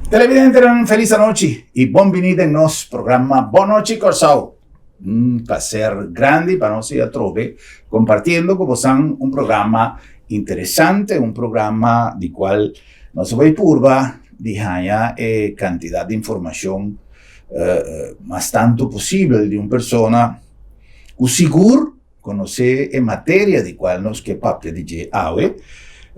Televidentenan felis anochi y bon bini den nos programa Bon Nochi Kòrsou. Un placer grandi pa nos y atrobe compartiendo cu bosan un programa interesante, un programa di cual nos a bay purba di haña e cantidad di informacion mas tanto posibel di un persona cu sigur Konosé e materia di kual nos ke papia di dje awe.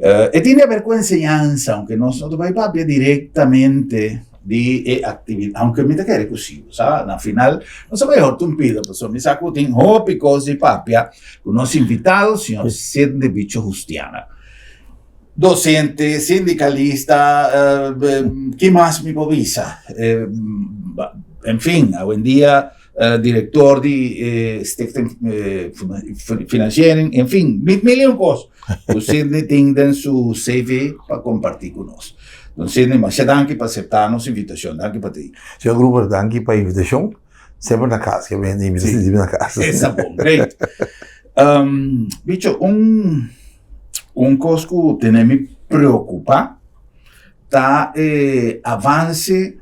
E tin di haber ku enseñansa, aunke nos no ta bai papia direktamente di e aktividat, aunke mi ta kere ku si, bo sa, na final nos a bai hòrt un pida, pasobra mi sa ku tin hopi kos di papia ku nos invitado, señor Sidney Bicho Justiana, dosente, sindikalista, ki mas mi por bisa? En fin, awendia Director di Stichting Financiering, en fin, mil y un cos cu Sidney tin den su CV pa comparti cu nos. Don Sidney, masha danki pa acepta nos invitacion. Danki pa ti. Señor Gruber, danki pa invitacion. Semper na cas, ke mi ta sinti mi na cas. Esa bon, great. Bicho, un cos cu tene mi preocupa ta e avance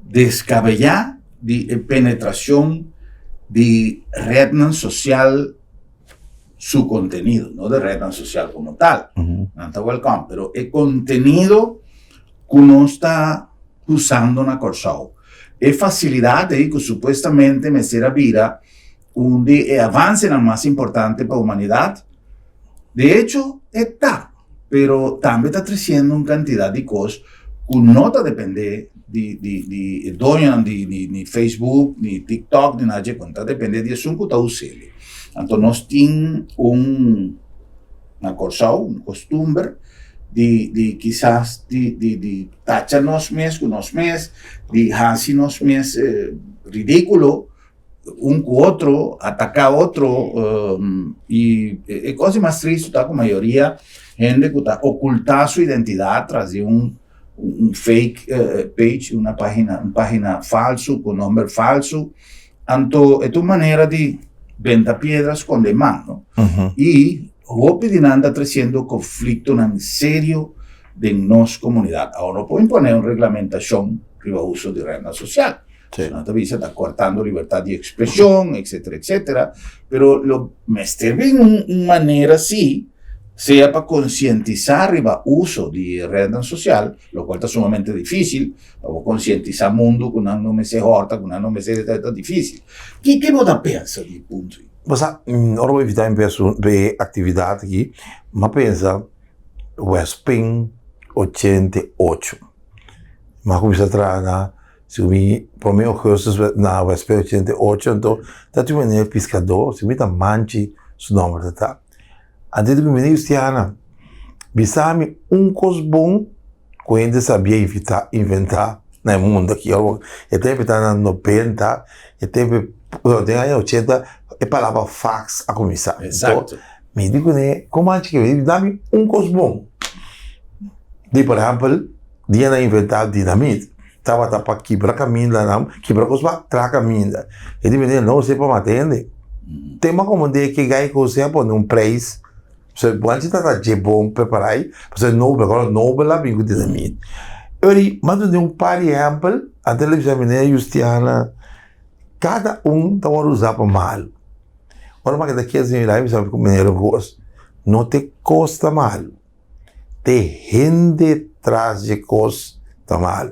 Deskabeyá di e penetrashon di retnan sosial su kontenido, no di retnan sosial komo tal, nan ta wèlkòm, pero e kontenido ku nos ta usando na Kòrsou, e fasilidat ei ku supuestamente mester a bira un di e avansenan mas importante pa humanidat, de echo e ta. Pero tambe ta treciendo un cantidad di cos cu no ta depende di di di e doñonan di di ni Facebook ni TikTok ni nada dje con ta depende di esun cu ta us'e. Anto nos tin un na Corsou un costumber di di kisas di di di tacha nos mes cu nos mes di haci nos mes ridiculo. Un ku otro, ataká otro i e kos di mas tristu ta ku mayoria hende ku ta okultá su identidat tras di un un fake page, una página un página falsu ku nòmber falsu, anto e ta un manera di benta piedra skonde man no i hopi di nan ta tresiendo konfliktonan serio den nos komunidat. Awor no por imponé un reglamentashon riba uso di retnan sosial. Sí. Nan ta bisa ta cortando libertad di expresión, etcétera, etcétera. Pero lo mester bin un, un manera sí, sea pa concientizar riba uso di rednan social, lo cual ta sumamente difícil, pa bo concientizar mundo cu nan no mester horta, cu nan no mester, ta, ta difícil. Ki, ki bo ta pensa di punto? Bo sa, ora bo invita mi pa e actividad aki, m'a pensa Wespin 88. M'a cuminsa traha na Si mi prome augustus na Westpay 88 anto ta tin un meneer piskadó, si mi ta Manchi su nòmber ta ta. Anto e di mi, Meneer Justiana, bisa mi un kos bon ku hende sabia invitá, inventá na e mundu aki. E tempu ta na nobenta, e tempu, no, den aña ochenta e palabra fax a kuminsá. Exacto. Mi di kuné, kon Manchi ke? Da mi un kos bon. Di por ehèmpel, dia nan inventá dinamit. Tabata pa kibra kamindanan, kibra kos pa traha kaminda. E di meneer, no esei pa mata hende. Tema komo de ke gai kos a pone un preis, pasobra bo anchi ta dje bon prepará ei, pasobra Nobel, kòrda Nobel a bin ku dinamit. E ora ei, mas duna un par di ehèmpel, antes el a bisa meneer Justiana, kada un ta wòrdu usá pa malu. Ora mi a keda kies den mi bisa meneer un kos, no te kos ta malu. Te hende tras dje kos ta mal.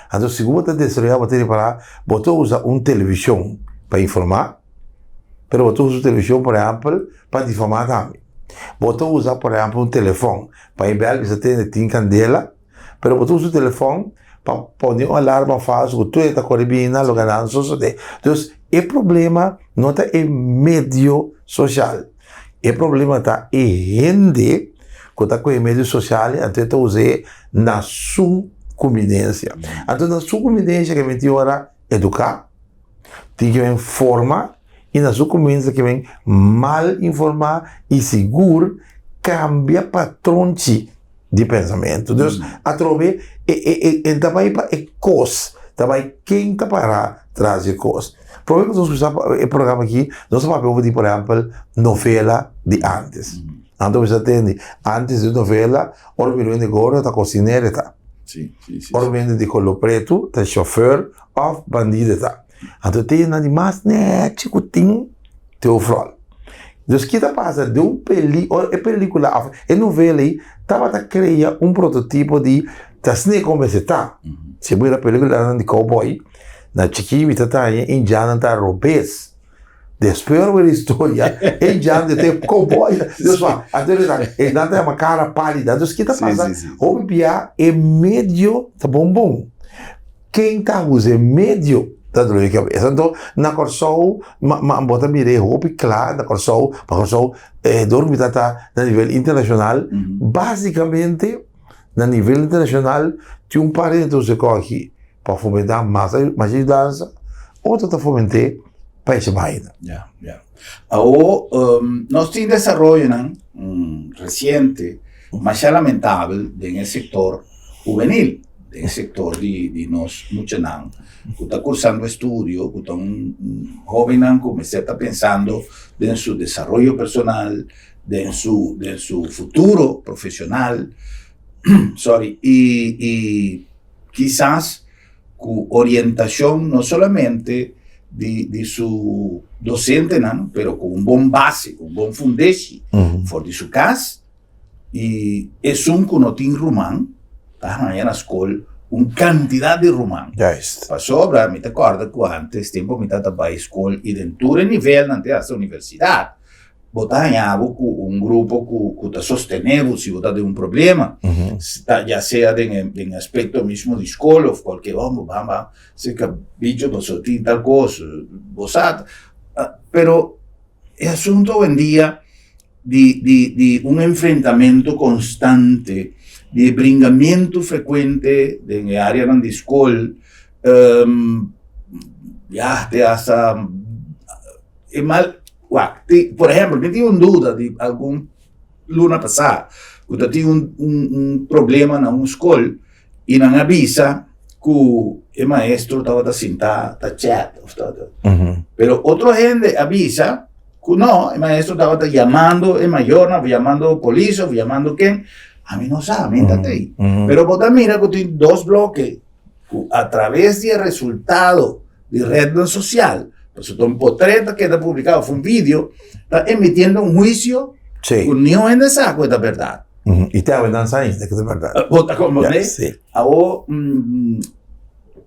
Anto si bo ta desaroyá bo ta repará bo ta usa un televishon pa informá, pero bo ta usa un televishon por ehèmpel pa difamá tambe. Bo ta usa por ehèmpel un telefòn pa e bèl bisa tende tin kandela. Pero bo ta usa telefòn pa pone un alarma falso ku tur e ta kore bini na loke nan sosodé. Dus e problema no ta e medio sosial, e problema ta e hende ku ta kohe medio sosial anto e ta us'é na su kumbinensia. Anto na su kumbinensia ke miti ora eduká, tin ke men forma i na su kumbinensia ke men mal informá i sigur kambia patronchi di pensamentu. Dus atrobe e e e e ta bai pa e kos, ta bai ken ta para tras di e kos. Prome ku nos kuminsá e programa aki, nos a papia over di por ehèmpel novela di ántes. Nan ta kuminsá tende, ántes di novela, ora mi rende gordo ta kosinero e ta. Ora un hende di koló pretu ta shofèr òf bandido ta. Anto te nan di mas nèchi ku tin te ofròl. Dus ki ta pasa den un peli ora e pelikula òf e novela ei tabata krea un prototipo di ta asina e kon mester ta. Si bo mira pelikulanan di kòbòi na chikí mi ta taña indiannan ta robes. Despues ora bo wak e historia e indian ta e kòbòi. Dus anto e nan ta yama kara pálida. Dus ki ta pasa hopi bia e medio ta bon bon. Ken ta usa e medio ta dolo di kabes. Anto na Kòrsou bo ta mira e hopi kla na Kòrsou, pa Kòrsou dor ku mi ta ta na nivel internashonal, basikamente na nivel internashonal tin un par di ta usa e kos aki pa fomentá mas mas yudansa, otro ta foment'é pa echa baina. Ya, ya. Awor nos tin desaroyonan resiente masha lamentabel den e sektor hubenil, den e sektor di nos muchanan ku ta kursando estudio, ku ta un hóbennan ku mester ta pensando den su desaroyo personal, den su den su futuro profesional, sorry, i kisas ku orientashon no solamente di di su dosentenan, pero ku un bon base, ku un bon fundeshi for di su kas. I esun ku no tin ruman ta haña na skol un kantidat di ruman. Juist. Pasobra mi ta kòrda ku ántes tempu mi tabata bai skol i den tur e nivelnan te hasta universidat, bo ta haña bo ku un grupo ku ku ta sostené bo si bo ta den un problema, ya sea den e den e aspekto mismo di skol òf kualke òf bo ban serka bicho pasobra tin tal kos, bo sa. Pero e asuntu awendia di, di, di un enfrentamento constante, di bringamiento frecuente den e areanan di skol, um, ya, te hasta e mal, wak, ti, por ehempel, mi tin un duda di algun luna pasá, ku ta tin un, un, un problema na un skol, i nan a bisa ku e maestro tabata sintá ta chat of tabata. Pero otro hende a bisa ku no, e maestro tabata yamando e mayornan of yamando polis of yamando ken. Ami no sa, mi ta tei. Pero bo ta mira ku tin dos bloke ku a traves di e resultado di rednan sosial, pasobra ta un potret ta keda publiká of un video, ta emitiendo un huisio ku niun hende sa ku e ta bèrdat. I te awe nan sa ainda ku ta bèrdat. Bo ta komprendé? Awor,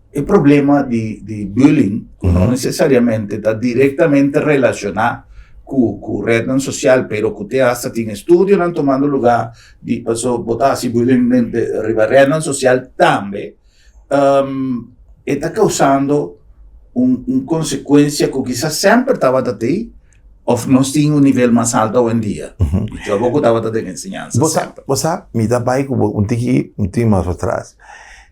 e problema di di bullying ku no nesesariamente ta direktamente relashoná ku ku rednan sosial, pero ku te hasta tin estudionan tomando lugá di pasobra bo ta hasi bullying riba rednan sosial tambe. E ta causando un un consecuencia cu kisas semper tabata tei of nos tin un nivel mas alto awendia. Y yo bo cu tabata den enseñansa Bo sa, semper. bo sa, mi ta bai cu bo un tiki, un tiki mas patras.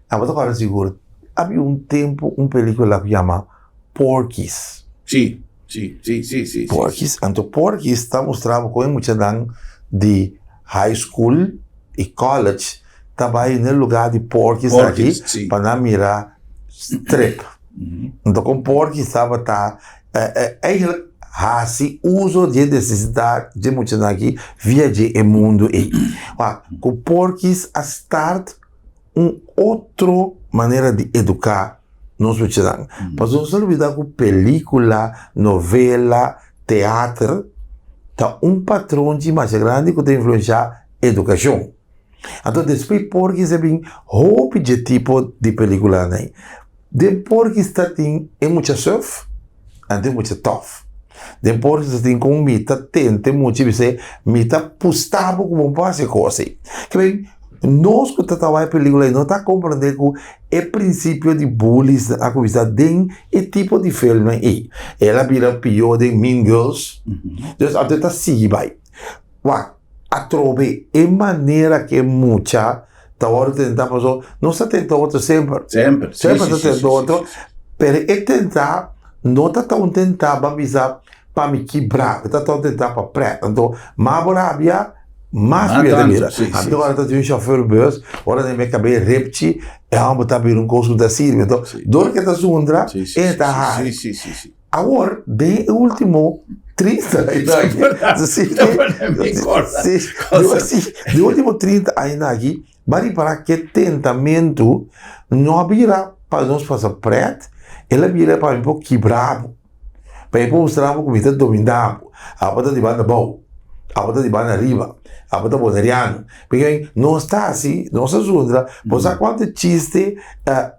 Abo ta corda sigur, habia un tempo un pelicula cu yama Porky's. Sí, sí, sí, sí, sí, sí. Porky's, anto Porky's ta mustra bo con e muchanan di high school y college ta bai n'e lugar di porky's aki pa nan mira strip. Anto kon porky's tabata eigenlijk hasi uso di e nesesidat dje muchanan aki via dje e mundu ei. Wak, ku porky's a start un otro manera di eduká nos muchanan. Pasobra nos ta olbida ku pelikula, novela, teater ta un patronchi masha grandi ku ta influenshá edukashon. Anto despues Porky's a bin hopi dje tipo di peliculanan ei. Den Porky's ta tin e mucha suf anto e mucha tof. Den Porky's ta tin con mi ta tenta e mucha y bis'é mi ta pusta bo cu bo por haci e cos ei. Ke ben nos cu ta trabaha e pelicula ei no ta comprende cu e principio di bullies a cuminsa den e tipo di filmnan ei. El a bira pio den Mean Girls. Dus anto e ta sigui bai. Wak. Atrobe e manera ku e mucha ta wòrdu tentá pasobra nos ta tenta otro semper. Semper, si, Semper ta tenta otro, pero e tentá no ta ta un tentá pa bisa pa mi kibrá, e ta ta un tentá pa prèt. Anto mas bo rabia, mas bo ta bira. Anto ora ta tin un shofèr bus, ora den mi kab'é repchi, e hòmber ta bira un kos ku ta sirbi. Anto dor ku e ta zundra, e ta hari. Awor, den e ultimo 30 aña aki, si, si, si, si, den ultimo 30 aña aki. Bo a ripará ku e tentamentu no a bira pa nos pasa prèt, el a bira pa mi por kibra bo, pa mi por mustra bo ku mi ta dominá bo. Abo ta di banda abou, abo ta di banda ariba, abo ta boneriano. Pasobra nos ta hasi, nos a zundra, bo sa kuantu chiste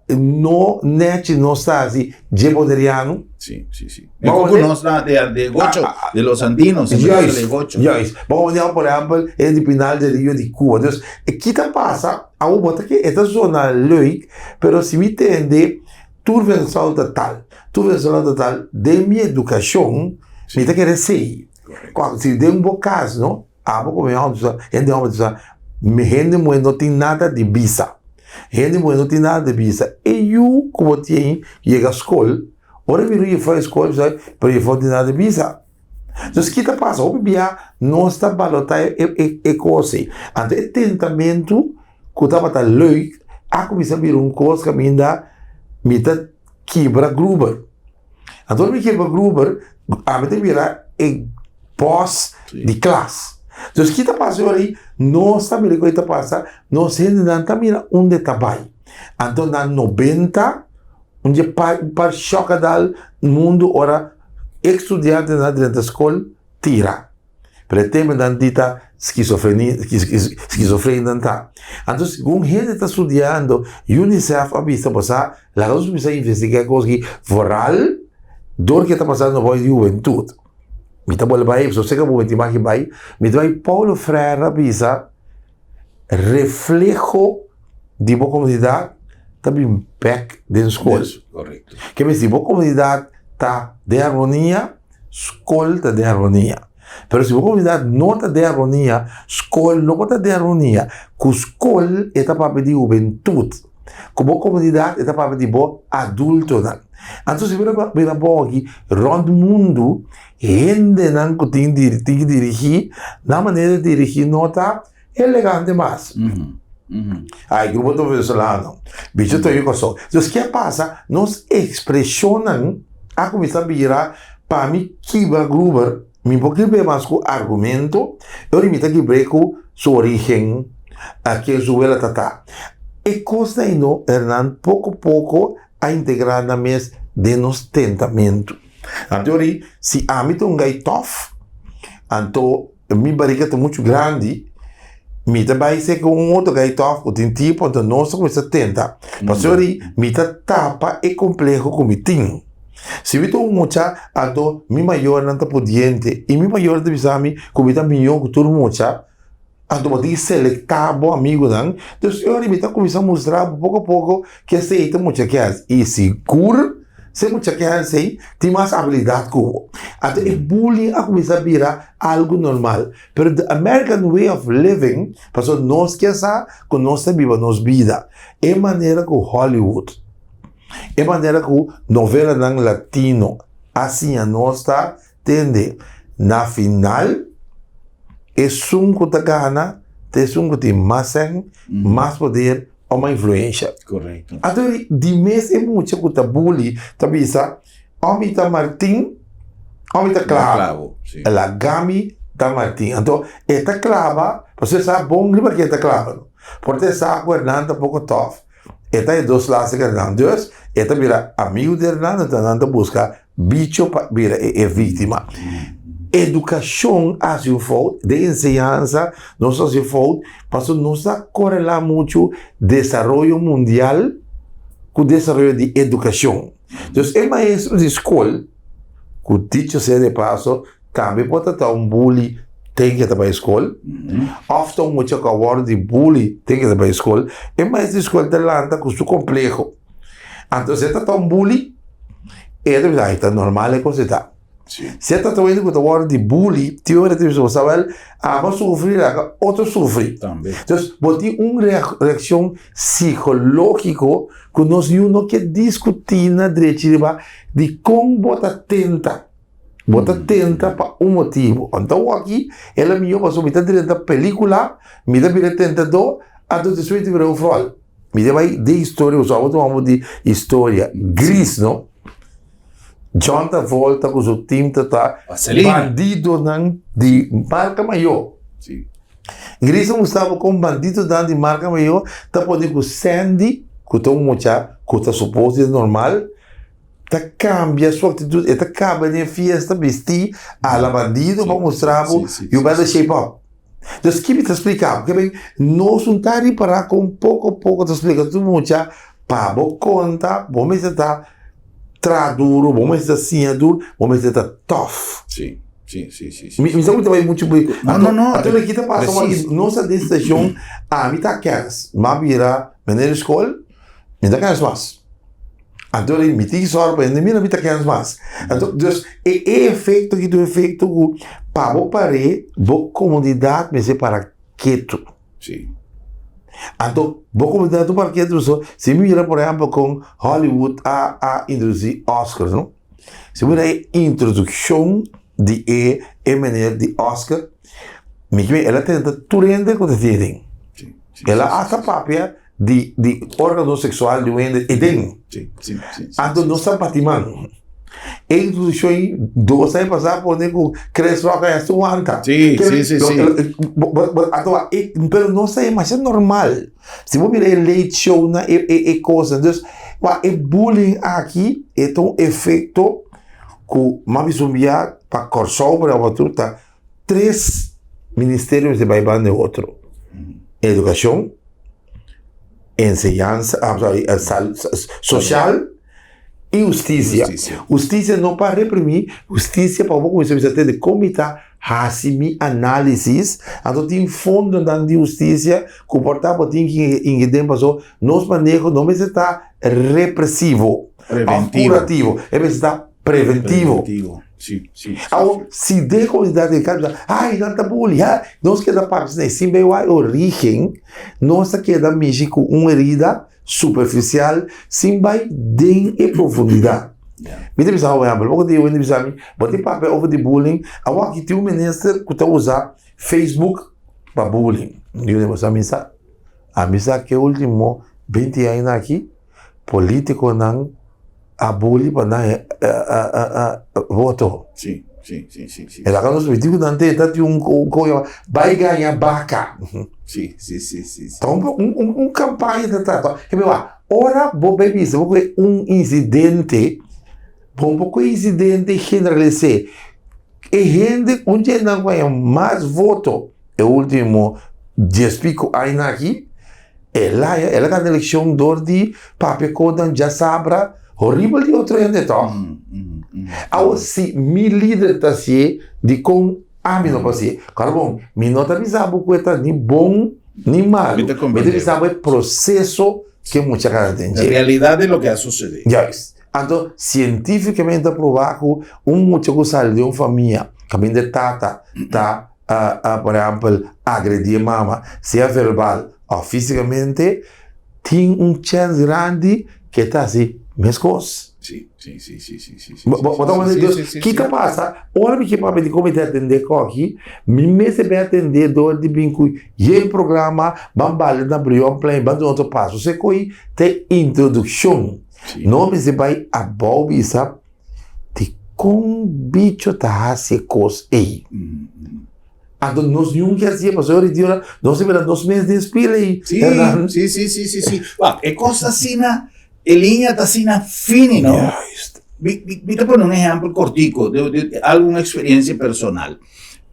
no nèchi nos ta hasi dje boneriano? Sí, sí, sí. Mejor ku nos na de de gocho, de los andinos, Juist, de gocho. Juist. Bo a por ehempel, e di Pinal del Rio di Cuba. Dus, ki ta pasa, awo bo ta ke e ta zona leuk, pero si mi tende tur venezolano ta tal, tur venezolano ta tal, den mi edukashon, mi ta kere esei. Si den bo kas, no, abo komo hende hòmber ta sa, hende muhé no tin nada di bisa. Hende muhé no tin nada di bisa. E yu ku bo tin yega skol, Ora mi rifa for e skol, mi sa, pero e for di nada bisa. Entonces, ki ta pasa? Hopi bia nos ta balotá e kos ei. Anto e tentamentu ku tabata leuk a kuminsá bira un kos kaminda mi ta kibra Gruber. Anto ora mi kibra Gruber, ami ta bira e bòs di klas. Entonces, ki ta pasa ora ei? Nos ta mira kiko ta pasa, nos hendenan ta mira unda e ta bai. Anto na nobenta. Un dje par un par shòk a dal mundu ora e studiantenan a drenta skol tira. Pero e tema nan di ta skizofreni skizofreni nan ta. Anto segun hende ta studiando Unicef a bisa bo sa laga nos kuminsá investigá e kos aki vooral dor ke ta pasando bou di hubentut. Mi ta bolbe bai pasobra seka bo meti maki bai mi ta bai Paulo Freire a bisa. Refleho di bo komunidat ta bin bek den skol. Korekto. Ke mes si bo komunidat ta den armonia, skol ta den armonia. Pero si bo komunidat no ta den armonia, skol no por ta den armonia. Ku skol e ta papia di hubentut. Ku bo komunidat e ta papia di bo adultonan. Anto si bo ta mira bon aki, rònt mundu Hendenan ku tin tin ki dirigí, nan manera di dirigí no ta elegante mas. Ai, grupo ta venezolano, bicho ta yu Kòrsou. Dus ke a pasa? Nos ekspreshonnan a kuminsá bira pa mi kibra Gruber, mi por kibr'é mas ku argumento, e ora mi ta kibr'é ku su orígen, ken su wela ta ta. E kosnan ei no, Hernan, poko poko a integrá nan mes den nos tentamentu. Anto ori, si ami ta un gai tòf, anto mi barika ta muchu grandi, mi ta bai seka un otro gai tòf ku tin tipo, anto nos ta kuminsá tenta. Pasobra ori, mi ta tapa e kompleho ku mi tin. Si mi ta un mucha, anto mi mayornan ta pudiente i mi mayornan ta bisa mi ku mi ta mihó ku tur mucha. Anto bo tin ki selektá bo amigunan. Dus e ora mi ta kuminsá mustra bo poko a poko ke esei ta mucha kèns. I sigur si e mucha kèns ei tin mas abilidat ku bo. Anto e bullying a kuminsá bira algu normal. Pero the American way of living, pasobra nos ke sa ku nos ta biba nos bida. E manera ku Hollywood, e manera ku novelanan latino a siña nos ta. Tende, na final, esun ku ta gana ta esun ku tin mas sèn, mas poder o mas influensha. Korekto. Anto di mes e mucha ku ta bully ta bisa, o mi ta Martin o mi ta Klavo. Laga mi ta Martin. Anto e ta klaba, pasobra e sa bon riba ken e ta klaba. Por ta e sa ku Hernan ta poko tòf, e ta e dos laatste ku Hernan. Dus e ta bira amigu di Hernan, anto nan ta buska Bicho pa bira e víktima. Edukashon a hasi un fout, den enseñansa nos a hasi un fout, pasobra nos ta korelá muchu desaroyo mundial ku desaroyo di edukashon. Dus e maestro di skol, ku dicho sea de paso, tambe por ta ta un bully ten ke ta bai skol, òf ta un mucha ku a wòrdu di bully ten ke ta bai skol, e maestro di skol ta lanta ku su kompleho. Anto si e ta ta un bully, e ta bisa, ay, ta normal e kos ei ta. Si e ta ta un hende ku ta wòrdu di bully, tin ora e ta bisa, bo sa wèl, abo a sufri, laga otro sufri. Tambe. Entonces, bo tin un reakshon sikológiko ku nos yu no ke diskutí na drechi riba dikon bo ta tenta. Bo ta tenta pa un motibu. Anto awor aki, el a mihó pasobra mi ta drenta pelíkula, mi ta bira tentadó, anto despues mi ta bira un fròl. Mi ta bai den historia, pasobra abo ta un homber di historia. Gris, no? John Travolta ku su team ta ta Vaselina. bandidonan di marka mayó. Sí. Gris a mustra bo kon banditonan di marka mayor ta pone ku Sandy, ku ta un mucha ku ta supos di normal, ta kambia su aktitut, e ta kaba den fiesta bistí a la bandido pa mustra bo you better shape up. Dus ki mi ta splika bo? Ke ben nos no ta ripará kon poko poko ta splika tur mucha pa bo konta bo mester ta traha duru, bo mester ta siña duru, bo mester ta tòf. Sí, sí, sí, sí, sí. Mi, mi sa ku ta bai muchu bui. No, no, no. Anto ki ta pasa Precies. nos ta den stashon, ami ta kèns, m'a bira meneer di skol, mi ta kèns mas. Anto mi tin ki sòru pa hende mira mi ta kèns mas. Anto, dus e efekto ki ta un efekto ku pa bo par'é bo komunidat mester para ketu. Sí. Anto, bo komunidat no para ketu pasobra si mi mira por ehèmpel kon Hollywood a a introdusí Oscars no. Si bo mira e introdukshon di e e meneer di Oscar, mi ke el a tenta tur hende ku ta tin aden. Sí, sí, El a sí, hasta sí, sí. papia di di órgano seksual di un hende aden. Sí, sí, sí, sí, Anto sí, nos sí. ta bati man. E introdukshon ei dos aña pasá pone ku Chris Rock a hasta wanta. Sí, Ke sí, sí, lo sí. bo bo bo anto e pero nos ta masha normal. Si bo mira e late show nan e e e kosnan dus wak e bullying aki e ta un efekto ku mas bisa un bia pa Kòrsou por ehèmpel tur ta tres ministerio mester bai banda e otro. Edukashon, enseñansa sorry sosial i hustisia. Hustisia no pa reprimí, hustisia pa bo kuminsá bisa tende kon mi ta hasi mi análisis, anto tin fondonan di hustisia ku por ta bo tin ki ingeden paso nos maneho no mester ta represivo òf kurativo, e mester ta preventivo. Awor si den komunidat e kasa bisa ay nan ta bully ha nos keda papia esei sin bay wak e origen nos ta keda mishi ku un herida superficial sin bay den e profundidat. Mi ta bisa por ehempel poko dia un hende bisa mi bo tin papia over di bullying awor aki tin un minister ku ta usa Facebook pa bullying mi di boso ami sa ami sa ke ultimo binti aña aki politikonan a bully pa nan voto. Sí, sí, sí, sí, sí. E laga nos miti ku nan te ta tin un ku yama bai gaña baka. Sí, sí, sí, sí, sí. Ta un un un kampaña ta trata. Ke mi wak, ora bo bai bisa bo ku e un insidente, bo no por ku e insidente generalis'é. E hende un dje nan ku haña mas voto e ultimo dies piko aña aki, El a el a gana elekshon dor di papia konan djasabra horibel di otro hende tòg. Awor si mi lider ta hasié dikon ami no por hasié? Kòrda bon, mi no ta bisa bo ku e ta ni bon ni malu, Mi ta mi ta komprendé. bisa bo e proseso ku e mucha kana den La dje. realidat di loke a susedé. Juist. Anto sientífikamente a probá ku un mucha ku sali di un famia kaminda e tata ta por ehèmpel agredí e mama, sea verbal òf físikamente, tin un chèns grandi ku e ta hasi meskos. Sí, sí, sí, sí, sí, sí, sí, Bo bo ta sí, wak sí, dus sí, sí, ki sí. ta pasa ora mi ke papia di kon mi ta atendé koki, mi mester bin atendé dor di bin ku yen programa, ban bali na Brionplein, ban duna otro paso. Se ko'i ta e introdukshon. Sí. No mester bai abou bisa Di kon bicho ta hasi e kos ei? Anto nos niun ke hasié pasobra ora di ora nos a mira nos mes den spil ei. Sí, sí, sí, sí, sí, sí. Wak, e kos ta asina, e liña ta asina fini, no? Juist. Mi, mi, mi ta pone un ehèmpel kortiko de, de algun eksperensia personal.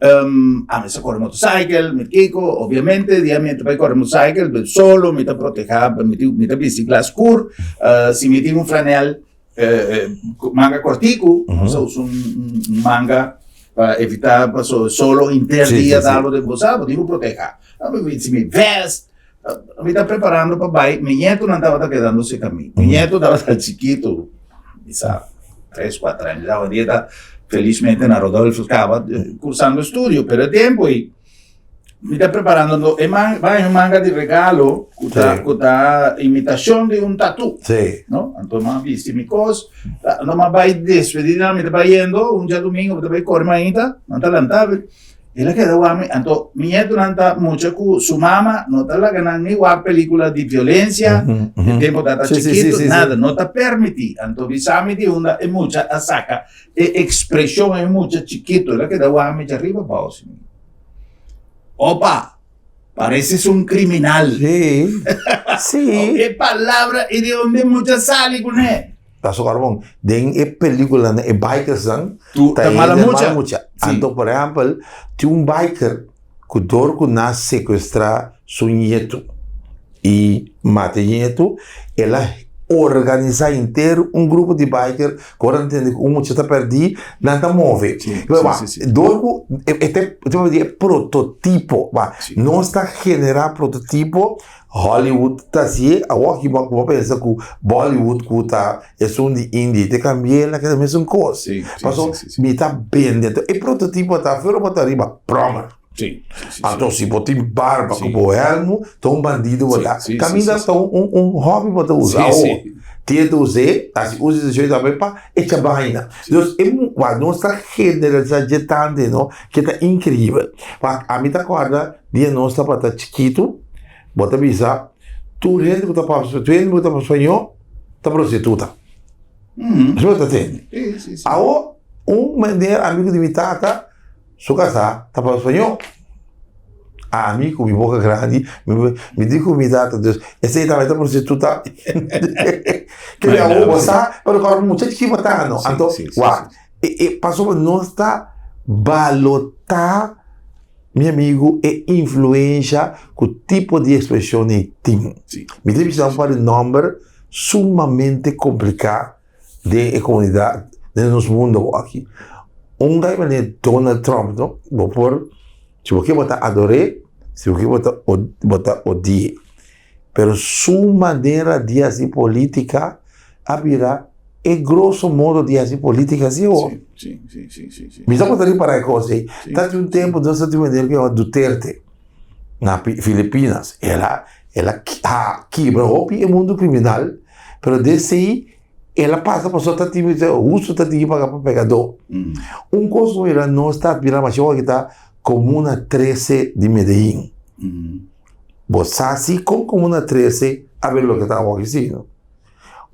Um, ami sa kore motorcycle, mi kiko, obviamente, dia mi ta bai kore motorcycle, ben solo, mi ta protehá, mi tin, mi ta bisti glas skur, uh, si mi tin un flanel, manga cortico, mm -hmm. so, un, un manga pa evita paso solo inter sí, dia sí, sí. de bosa, bo digo proteja. Si mi vest, mi ta preparando pa bai, mi nieto nan tabata quedando cerca mi. Mi nieto tabata chiquito, bisa 3, 4 años, hoy día ta felizmente na Rodolfo caba cursando estudio, pero e tempo y Mi ta preparando no, e man, bai un manga di regalo ku ta, Sí. ku ta imitacion di un tatu. Sí. No? Anto m'a bisti mi kos, ta, no m'a bai despedí nan, mi ta bai yendo, un djadumingo mi ta bai kore mainta, nan ta lanta, el a keda wak mi, anto mi ñetonan ta mucha ku su mama no ta laga nan ni wak pelikula di violencia, Ujú, e ujú. tempo tata Sí, sí, sí, chikitu, sí, sí. nada, no ta permití. Anto bisa mi di unda e mucha a saka e ekspreshon e mucha chikitu, el a keda wak mi djariba abou asina. Opa! Pareces un criminal. Sí, sí. E palabra i di unda e mucha sali kuné? Pasobra bon, den e películanan e bikersnan Tu ta ta mala hende mucha. mala mucha. Sí. Anto, por ehèmpel, tin un biker ku dor ku nan a sekuestrá su ñetu i mata e ñetu, el a organisá henter un grupo di biker ku ora nan tende ku un mucha ta pèrdí, nan ta move. Sí, Pero sí, wak, sí, sí. dor ku e e ta e prototipo, wak, Sí. nos ta generá prototipo. Hollywood ta hacié, awor aki bo a pensa cu Bollywood cu ta esun di India te cambié la keda mesun cos. Sí, sí, Paso sí, sí, sí. mi ta bende, enton e prototipo ta afuera bo ta riba promer. Sí, sí, sí, Anto sí. si bo tin barba Sí. cu bo helmu ta un bandido bo Sí, ta. sí, sí, Caminda sí, sí. ta un un un hobby bo ta usa. Sí, Awor sí. tin ta us'é, haci uso di esei tambe pa echa baina. Dus e mu wak nos ta generalisa dje tante no ke ta increibel. Wak ami ta corda dia nos tabata chikitu. Bo ta bisa, tur hende ku ta papia, tur hende ku ta papia spañó ta prostituta. Asina bo ta tende. Awo, un meneer amigu di mi tata, su kasá ta papia spañó. Ami ku mi boka grandi, mi di ku mi tata, dus esei tambe ta prostituta. Ke mi awo bo sa, pero kòrda mucha chikí bo ta no. Anto, wak, pasobra nos ta balotá. Mi amigu, e influensha ku tipo di ekspreshon ei tin. Mi ta bisa un par di nòmber sumamente kompliká den e komunidat, den nos mundu aki. Un guy manera Donald Trump, no? Bo por, si bo ke bo ta ador'é, si bo ke bo ta bo ta odi'é. Pero su manera di hasi politica a bira e grosso modo di hasi politica si ho. Sí, sí, sí, sí, sí. Mi ta conta ripara e cos ei. Sí. Ta tin un tempo nos ta tin un meneer cu yama Duterte na Filipinas. El a el a ha kibra hopi e mundo criminal, pero desei el a pasa pasobra ta tin husto ta tin paga pa pecador. Un cos cu mira nos ta admira masha hopi ta Comuna 13 di Medellin. Bo sa si kon Comuna 13 a bira loke ta awor si no?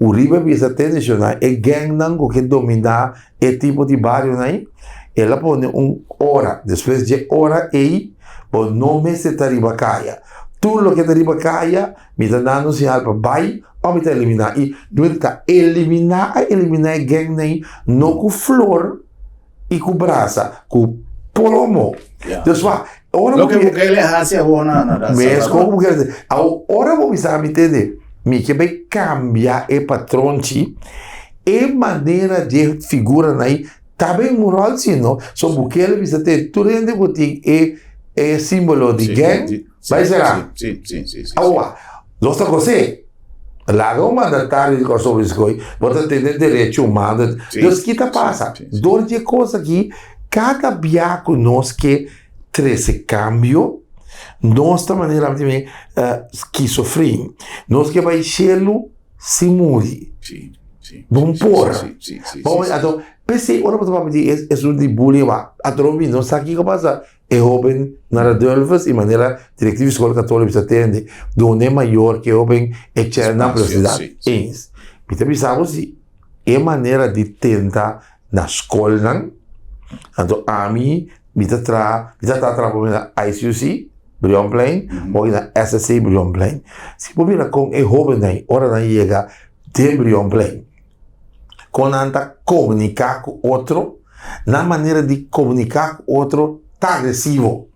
Uribe a bisa te nashonal e gangnan ku ke dominá e tipo di barionan ei, el a pone un ora, despues dje ora ei bo no mester ta riba kaya. Tur loke ta riba kaya mi ta dando un señal pa bai òf mi ta eliminá. I no ta eliminá a eliminá e gangnan ei no ku flor. i ku brasa ku plomo. Dus wak, ora Loke Bukele hasi awor na na na Mes kon ku Bukele hasi. Awor ora bo bisa mi tende, mi ke bai kambia e patronchi, e manera dje figuranan ei ta bai un ròl si no. So Bukele bisa te tur hende ku tin e e simbolo di gang bai sera. Awor, nos ta gos'é. Laga un mandatario di Kòrsou bisa koe, bo ta tene derecho humano. Dus ki ta pasa? Dor di e kos aki, kada bia ku nos ke trese kambio, nos ta manera skisofren. Nos ke bai shelu sin muri. Bon por. Anto, p'esei ora bo ta papia di esun di bullying, atrobe mi no sa kiko pasa. E hoben na Radulphus i manera direktiv di skol katoliko bisa tende, duna e mayor ku e hoben e chèn nan privasidad eens. Mi ta bisa bo si e manera di tenta na skolnan, anto ami mi ta traha, mi ta traha por na ICUC, Brionplein, òf na SSC Brionplein. Si bo mira kon e hobennan ora nan yega den Brionplein, kon nan ta komuniká ku otro, nan manera di komuniká ku otro ta agresivo.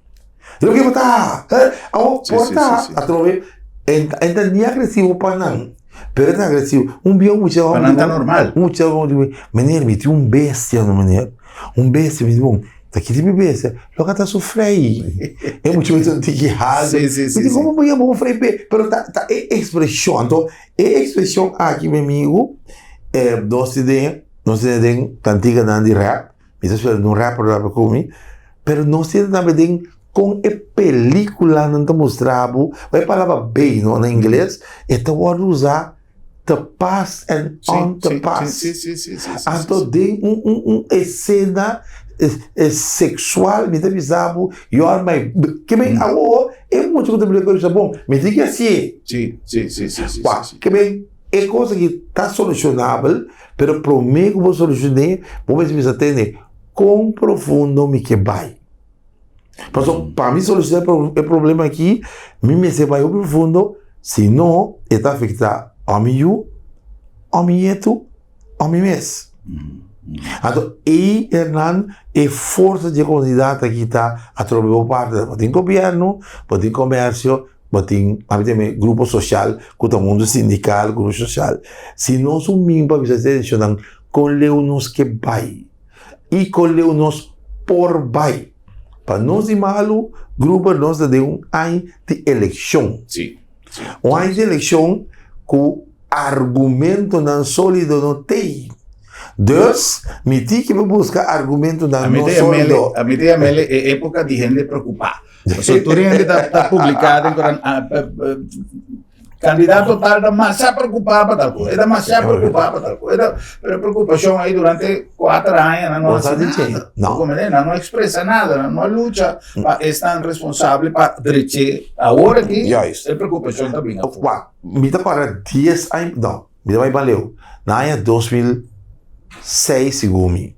Loke bo ta, awor por ta atrobe e ta ni agresivo pa nan, pero e ta agresivo. Un bia un mucha Pa nan ta normal. Un mucha homber di mi, meneer mi tin un bestia no meneer, un bestia, mi di bon, ta ki tipo di bestia? Loke ta su frei. E mucha mi ta un tiki haltu. Mi di komo bo yama un frei pe? Pero ta ta e ekspreshon, anto E ekspreshon aki mi amigu nos tin den nos tin den kantikanan di rap mi ta spera un rapper lo papia ku mi pero nos tin tambe den kon e pelikulanan ta mustra bo e palabra bay no na ingles e ta wòrdu usa te pas en on te pas anto den un un un esena seksual mi ta bisa bo you are my ke men awor e mucha ku ta bira ku bisa bon mi tin ke hasié. Sí, sí, sí, sí, sí, Wak, sí, sí. ke men e kos aki ta solushonabel, pero promé ku bo solushoné, bo mester bisa tende kon profundo mi ke bai. Paso pa mi solushoná e problema aki, mi mester bai hopi profundo, si no e ta afektá o mi yu, o mi nietu, o mi mes. Anto ei Hernan e forsa di e komunidat aki ta atrobe bo parti. Bo tin gobièrnu, bo tin komersio, bo tin ami ta yama grupo sosial ku ta mundu sindikal, grupo sosial. Si nos un bin pa bisa e kon leu nos ke bai i kon leu nos por bai. Pa nos di malu grupo nos ta den un aña di elekshon. Un aña di elekshon ku argumentonan sólido no tei. Dus, mi tin ke buska argumentonan no sólido. Ami ta yam'el e époka di hende preokupá. Pasobra tur hende ta publiká den korant, Kandidato tal ta masha preokupá pa tal kos, e ta masha preokupá pa tal kos. Pero e preokupashon ei durante kuater aña nan no hasi nada. No. Nan no ekspresa nada, nan no a lucha pa esnan responsabel pa drech'é. Awor aki e preokupashon ta bin afó. Wak, mi ta kòrda dies aña, no, mi ta bai mas leu, na aña 2006 segun mi,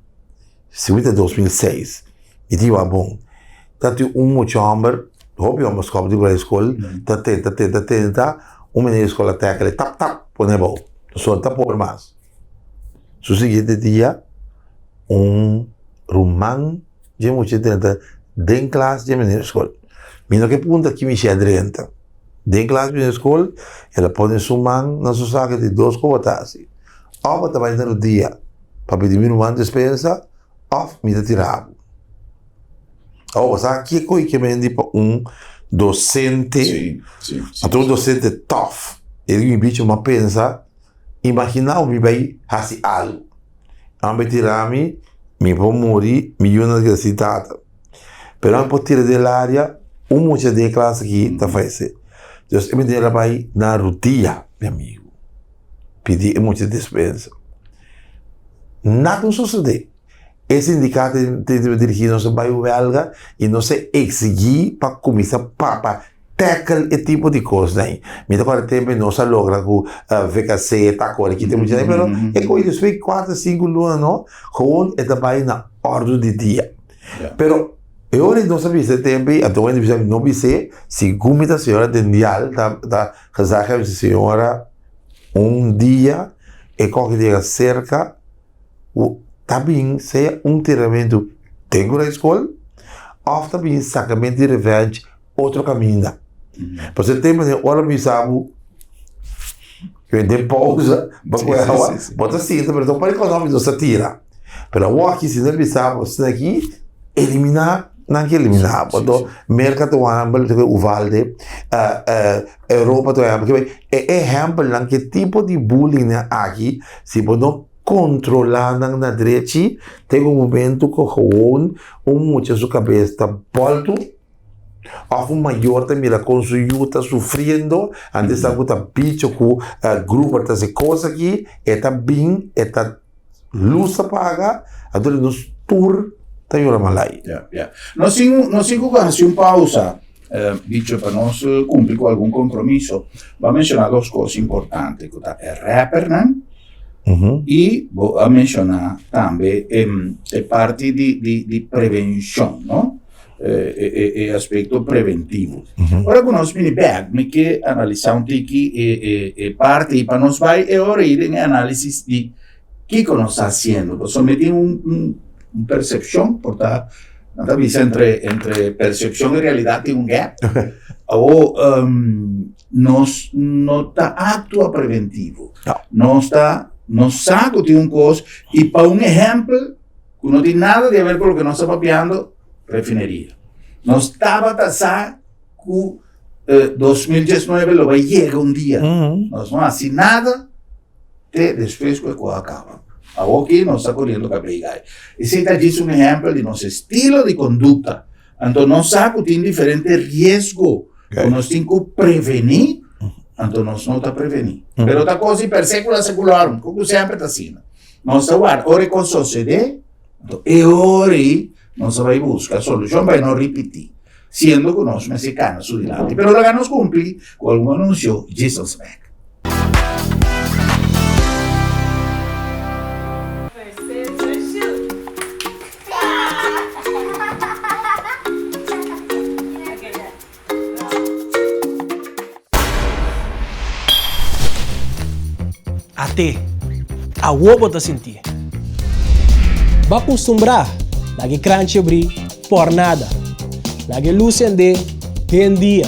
segun mi ta 2006, mi tin wak bon, ta tin un mucha hòmber, hopi hòmber skòp di por e skol, ta tenta, tenta, tenta, un meneer di skol a tèkele, tap, tap, pone abou, so no ta por mas. Su siguiente dia, un ruman dje mucha drenta den klas dje meneer di skol. Mi no ke punta ki mishi a drenta. Den klas meneer di skol, el a pone su man na su saka di dos kobata asi. Òf bo ta bai na rudia pa pidi mi ruman despensa, òf mi ta tira bo. Awor bo sa kiko i ke mendi pa un dosente, anto un dosente tòf. E di mi bichi bo a pensa, imagina bo mi bai hasi algu, nan bai tira mi, mi por muri, mi yunan ta keda sin tata. Pero nan por tira den laria, un mucha den e klas aki ta fayesé. Dus e manera bai na rudia, mi amigu, pidi e mucha despensa. Nada no sosodé. E sindikato tin di dirigí nos a bai wèlga i nos a eksigí pa kuminsá pa pa tackle e tipo di kosnan ei. Mi ta kòrda tempu nos a logra ku VKC ta kore kita mucha ei, pero e koe despues di kuater sinku luna no, gewoon e ta bai na òrdu di dia. Pero e ora ei nos a bisa e tempu ei, anto wende bisa no bis'é, segun mi ta señora Dendial ta ta gezaghebber si señora un dia e kòke yega serka. ku ta bin sea un tiramentu den ku skol òf ta bin sakamentu di revenge otro kaminda. Pasobra e tempu den ora bisa bo den pousa bo kohe awa bo ta sinta pero no por ekonomi nos ta tira. Pero awor aki si nan bisa bo asina aki eliminá nan ke eliminá bo. Anto Merka ta un ehèmpel Uvalde Europa ta un ehèmpel e ehèmpelnan ke tipo di bullying nan aki si bo no Kontrolá nan na drechi, te un momento ku gewoon un mucha su kabes ta bòltu òf un mayor ta mira kon su yu ta sufriendo, antes sa ku ta bicho ku grupo ta hasi kos aki, e ta bin, e ta lus ta paga, anto nos tur ta yora malai. Ya, ya. Nos tin, nos tin ku hasi un pausa, bicho, pa nos kumpli ku algun kompromiso. Bo a menshoná dos kos importante, ku ta e rappernan i bo a menshoná tambe e parti di, di, di prevenshon, no? E, e aspekto preventivo. Ora ku nos bini bèk, mi ke analisá un tiki e, e, e parti pa nos bai e ora ei den e análisis di Kiko nos ta hasiendo? Pasobra mi tin un, un, un persepshon, por ta, nan ta bisa entre, entre persepshon i realidat tin un gap. Awo, um, nos no ta aktua preventivo. No. Nos ta, nos sa ku tin un kos, i pa un ehèmpel, ku no tin nada di haber ku loke nos ta papiando, refineria. Nos tabata sa ku eh, 2019 lo bai yega un dia. Nos no hasi nada, Te despues ku e kos a kaba. Awoki nos ta koriendo kabei gai. Esei ta djis un ehèmpel di nos estilo di kondukta. Anto nos sa ku tin diferente riesgo ku nos tin ku prevení, anto nos no ta prevení. Pero ta kos di per secula seculorum, ku ku semper ta asina. Nos ta warda ora e kos sosodé, anto e ora ei nos ta bai buska solushon pa e no ripití, siendo ku nos mester kana su dilanti. Pero laga nos kumpli ku algun anunsio djis nos bèk. At'é! Awor bo ta sintié. Bo a kustumbrá laga e kranchi abrí por nada. Laga e lus sendé den dia.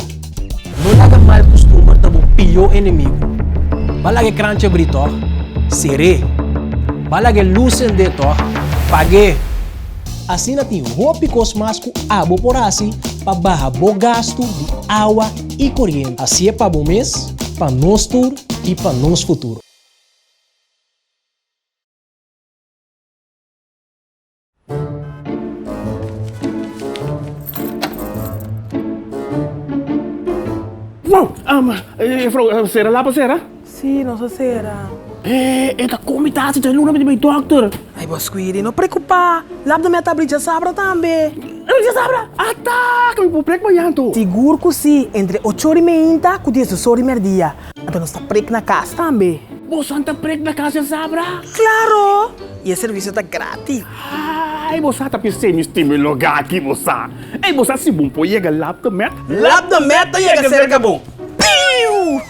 No laga mal kustumber ta bo pió enemigu. Bo a laga e kranchi abrí tòg? Ser'é. Bo a laga e lus sendé tòg? Pag'é. Asina tin hopi kos mas ku abo por hasi pa baha bo gastu di awa i koriente. Hasié pa bo mes, pa nos tur i pa nos futuro. Wow! Juffrouw, sera lapa sera? Sí, nos a sera. E, e ta komi ta hasi luna mi di bai dokter. Ai bo Squidi, no preocupa. Lap de mi a ta abri djasabra tambe. Abri djasabra? Ata! Ku mi por prek mañan to. Sigur ku si, entre ocho ora i meinta ku diesdos ora i merdia. Anto nos ta prek na kas tambe. Boso ta prek na kas djasabra? Klaro! I e servisio ta gratis. Ai, bo sa ta p'esei mi stima e lugá aki, bo sa. Ei, bo sa si bon por yega Lap de Met? Lap de Met ta yega serka bo. Piu!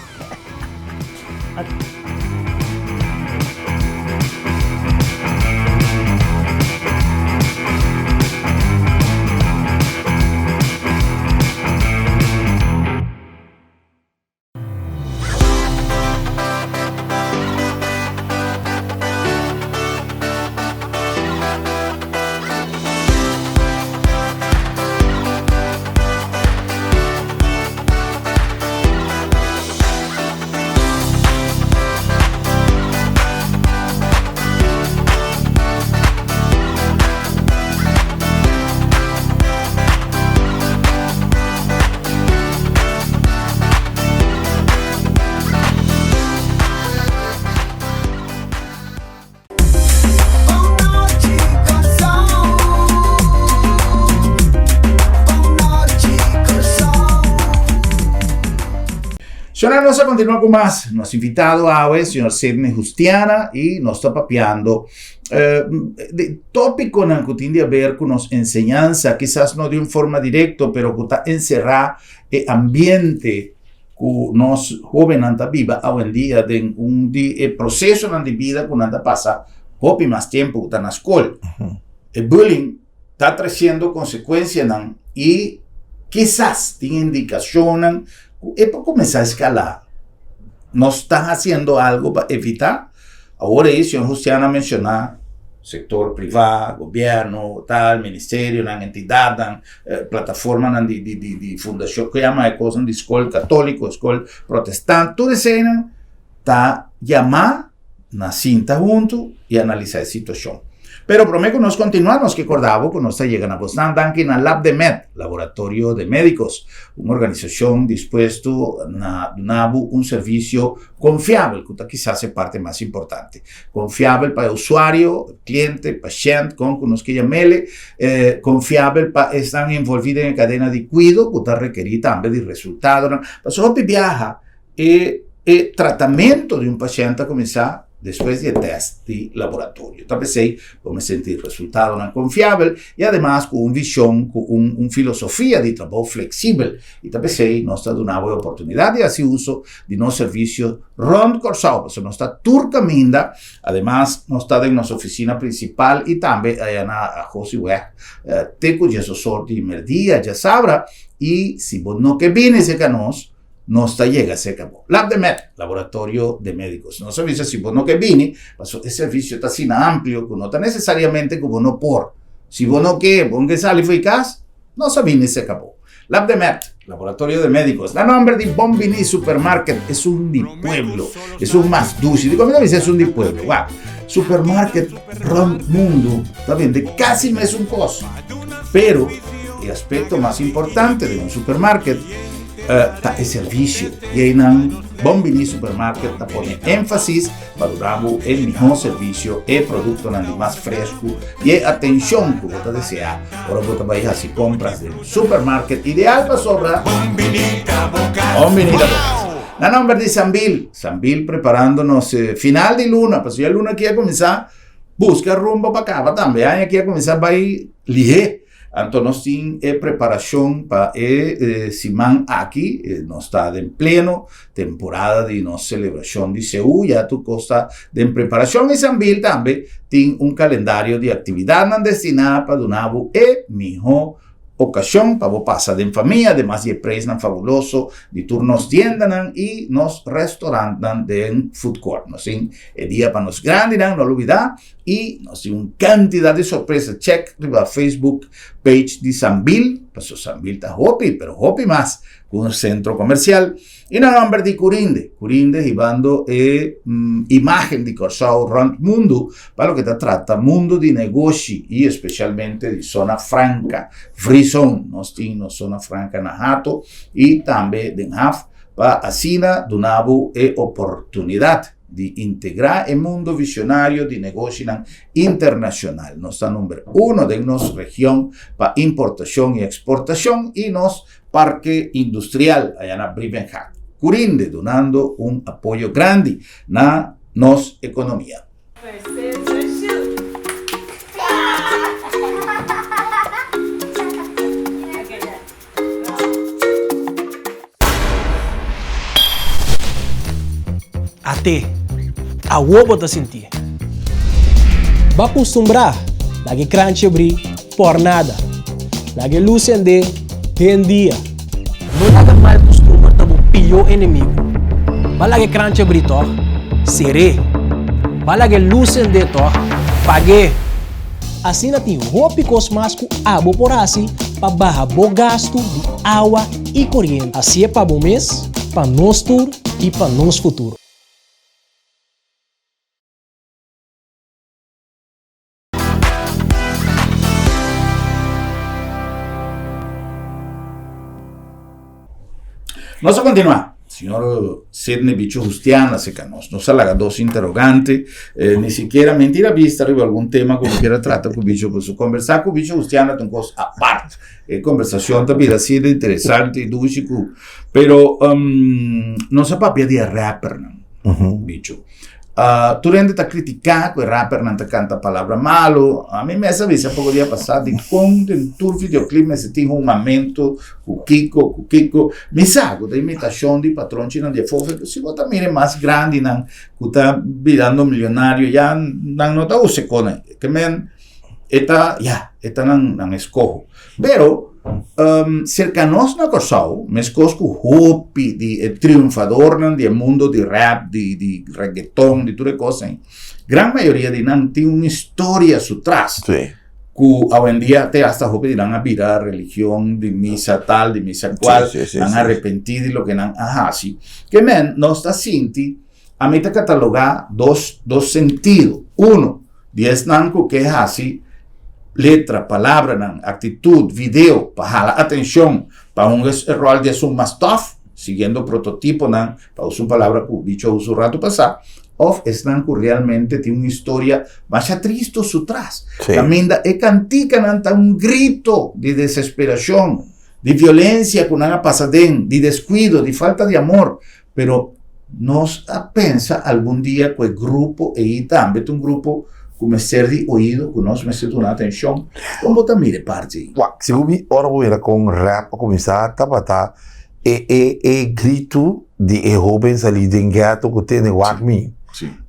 Señora, nos a continua cu mas. Nos invitado awe, señor Sidney Justiana, y nos ta papiando eh, de tópiconan cu tin di haber cu nos enseñanza, quizás no de un forma directo, pero cu ta encerra e ambiente ku nos hóbennan ta biba awendia den un di e prosesonan di bida ku nan ta pasa hopi mas tempu ku ta na skol. E bullying ta tresiendo konsekuensianan i kisas tin indikashonnan ku e por kuminsá eskalá. Nos ta hasiendo algu pa evitá? Awor ei señor Justiano a menshoná sektor privá, gobièrnu, tal, ministerionan, entidatnan, plataformanan di di di di fundashon, ku yama e kosnan di skol katóliko, skol protestant, tur eseinan ta yamá na sinta huntu i analisá e situashon. Pero promé ku nos kontinuá nos ke kòrda bo ku nos ta yega na bosnan danki na Labdemed, Laboratorio de Médicos, un organisashon dispuesto na duna bo un servisio Konfiabel, ku ta kisas e parti mas importante. Konfiabel pa e usuario, e kliente, pashènt, kon ku nos ke yam'ele. Konfiabel pa esnan envolví den e kadena di kuido, ku ta rekerí tambe di resultadonan. Pasobra hopi biaha e e tratamentu di un pashènt ta kuminsá despues di e tèst di laboratorio. Ta p'esei bo mester sinti resultadonan konfiabel i ademas ku un vishon, ku un un filosofia di trabou fleksibel. I ta p'esei nos ta duna bo e oportunidat di hasi uso di nos servisio rònt Kòrsou, pasobra nos ta tur kaminda. Ademas, nos ta den nos ofisina prinsipal i tambe aya na Josiweg te ku diesosor di merdia djasabra. I si bo no ke bini serka nos, nos ta yega serka bo. Labdemed, Laboratorio de Médicos. Nos a bisa si bo no ke bini, pasobra e servisio ta asina amplio ku no ta nesesariamente ku bo no por. Si bo no ke, bo no ke sali for di kas, nos a bini serka bo. Labdemed, Laboratorio de Médicos. Na nomber di Bon Bini Supermarket, esun di pueblo, esun mas dushi. Dikon mi ta bisa esun di pueblo? Wak, supermarket rond mundu ta bende kasi mesun kos. Pero e aspekto mas importante den un supermarket ta e servisio. I einan Bon Bini Supermarket ta pone énfasis pa duna bo e mihó servisio, e produktonan di mas fresku i e atenshon ku bo ta deseá ora bo ta bai hasi kompras den un supermarket ideal pasobra Bon Bini ta bo kas. Na nomber di Sambil, Sambil preparando nos final di luna, pasobra ya luna aki a kuminsá buska rumbo pa kaba tambe, aña aki a kuminsá bai lihé. Anto nos tin e preparashon pa e siman aki, nos ta den pleno temporada di nos selebrashon di Seú, ya tur kos ta den preparashon i Sambil tambe tin un kalendario di aktividatnan destiná pa duna bo e mihó okashon pa bo pasa den famia, ademas di e preisnan fabuloso di tur nos tiendanan i nos restorantnan den food court. Nos tin e dia pa nos grandinan, no lubidá, i nos tin un kantidat di sorpresa. Check riba Facebook page di Sambil, pasobra Sambil ta hopi, pero hopi mas ku un sentro komersial. I na nòmber di Curinde, Curinde hibando e imágen di Kòrsou rònt mundu pa loke ta trata mundu di negoshi i espesialmente di zona franka, free zone. Nos tin nos zona franka na Hato i tambe den Haf pa asina duna bo e oportunidat di integrá e mundo visionario di negoshinan internashonal. Nos ta number uno den nos region pa importashon i eksportashon i nos Parke Industrial aya na Brievengat, Curinde dunando un apoyo grandi na nos economia. At'é, awor bo ta sintié. Bo a kustumbrá laga e kranchi abrí por nada. Laga e lus sendé den dia. No laga mal kustumber ta bo pió enemigu. Bo a laga e kranchi abrí tòg? Ser'é. Bo a laga e lus sendé tòg? Pag'é. Asina tin hopi kos mas ku abo por hasi pa baha bo gastu di awa i koriente. Hasié pa bo mes, pa nos tur i pa nos futuro. Nos a continua. Señor Sidney Bicho Justiana acerca nos. Nos a laga dos interrogante. Eh, ni siquiera mentira vista riba algún tema ku quiera trata ku Bicho. Por su conversar ku Bicho Justiana ta un cosa apart. E conversación ta bira así de interesante y dushi ku. Pero um, nos a papia di e rappernan, Bicho. Tur hende ta kritiká ku e rapernan ta kanta palabra malu. Ami mes a bisa poko dia pasá dikon den tur videoclip mester tin humamentu ku kiko ku kiko. Mi sa ku ta imitashon di patronchinan di afó, pero si bo ta mira e mas grandinan ku ta birando milionario ya nan no ta usa e konan. Ke men e ta ya e ta nan nan eskoho. Pero serka nos na Kòrsou, meskos ku hopi di e triunfadornan di e mundo di rap, di di reggaeton, di tur e kosnan, gran mayoria di nan tin un historia su tras. Ku awendia te asta hopi di nan a bira religion di misa tal, di misa kual, nan a arepentí di loke nan a hasi. Ke men nos ta sinti, ami ta katalogá dos dos sentido. Uno, Di esnan ku ke hasi letra, palabranan, aktitut, video pa hala atenshon pa un e ròl di esun mas tòf, siguiendo prototiponan, pa usa un palabra ku dicho usa un ratu pasá, òf esnan ku realmente tin un historia masha tristu su tras. Kaminda e kantikanan ta un grito di desesperashon, di violensia ku nan a pasa den, di deskuido, di falta di amor. Pero nos a pensa algun dia ku e grupo ei tambe ta un grupo ku mester di oido, ku nos mester duna atenshon. Kon bo ta mira e parti ei? Wak, segun mi, ora bo mira kon rap a kuminsá tabata e e e gritu di e hóben salí den gèto ku tene wak mi.